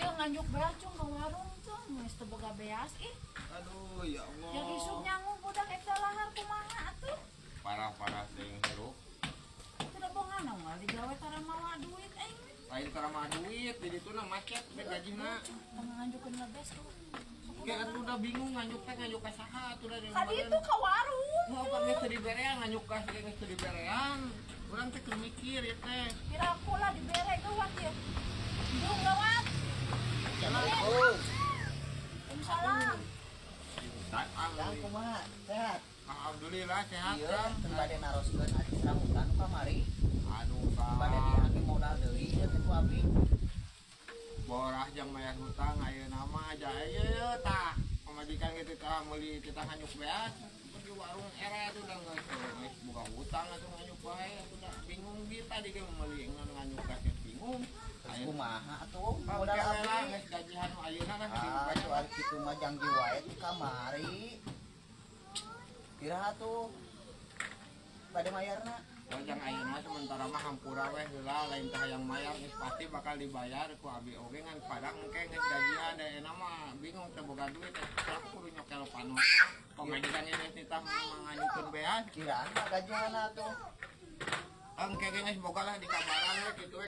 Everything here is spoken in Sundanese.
Ieu nganjuk beas, cung, ka warung tuh, geus teu boga beas ih. Aduh, ya Allah. Yang isuk nyangu budak eta lahar kumaha atuh? Parah-parah teh hirup. Tidak bohongan moal digawe tara mawa duit aing. Lain tara mawa duit, di ditu na macet we gajina. Tong nganjukeun beas tuh. Kayak atuh udah bingung nganjuk teh nganjuk ka saha atuh da. Ka ditu ka warung. Mau kan geus teu diberean nganjuk ka geus teu diberean. Urang teh keur mikir ya teh. Piraku lah dibere gawat ya. Dung gawat. Assalamualaikum. Waalaikumsalam. Kang, kumaha? Sehat? Alhamdulillah sehat, Iya, Kang. teu bade naroskeun acis rambutan kamari. Aduh, Bade Kang. diangge modal deui ieu teh ku abdi. Borah jang bayar hutang ayeuna mah aja ieu tah. Pamajikan gitu tah meuli kita nganyuk beas di warung era tuh udah geus geus buka hutang atuh nganyuk bae atuh dah bingung gitu tadi ge meuli nganyuk beas bingung. Terus kumaha atuh modal Modal abdi? Geus gajihan nu ayeuna lah. Ah, atuh ari kitu mah janggi wae ti kamari. Kira atuh bade mayarna? Oh, jang ayeuna sementara mah hampura weh heula, lain teh hayang mayar, geus pasti bakal dibayar ku abi oge, ngan padang engke geus gajian da euna mah bingung teu boga duit teh aku kudu nyokel panon pamajikan ini titah nganyukeun beas. Kira gajian atuh? Engke ge geus boga lah, dikabaran we kitu we.